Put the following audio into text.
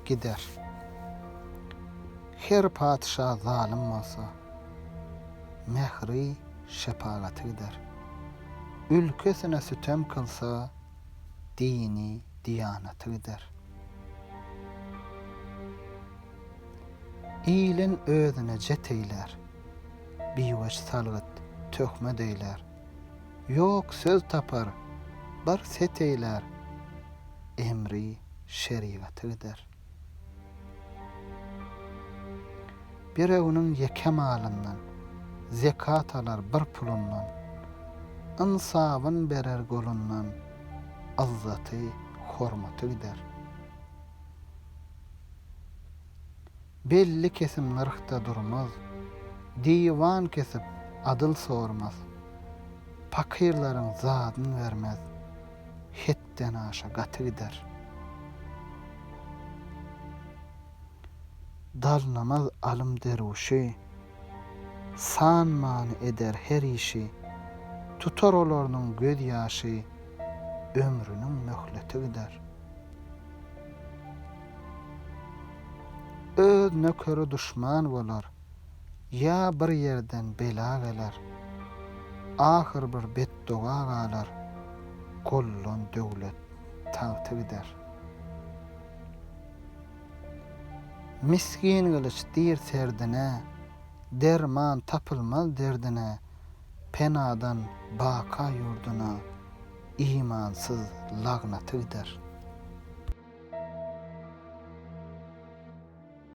Gider. Her patyşa zalym bolsa, Mähri, şepagaty gider. Ülkesine sütem kylsa, Dini, diýanaty gider. Ilin özüne jet eýlär, Biweç salgyt, töhmet eýlär. Ýok söz tapar, bir set eýlär, Emri şerigaty gider. Birewiniň ýeke malyndan, Zekat alar bir pulundan. Ynsabyn berer golundan, Yzzaty, hormaty gider. Belli kesim nyrhda durmaz, Diwan kesip, adyl sormaz. Pakyrlaryň zadyn bermez, Hetden aşa gaty gider. Dalnamaz alym derwüşi, San-many eder her işi, Tutar olarnyň göz ýaşy, Ömrüniň möhleti gider. Öz nökeri duşman bolar, Ýa bir ýerden bela geler. Ahyr bir betdoga galar, Goldan döwlet tagty gider. Misgin gylyç diýr serdine, Derman tapylmaz derdine, Penadan baka ýurduna, Imansyz lagnaty gider.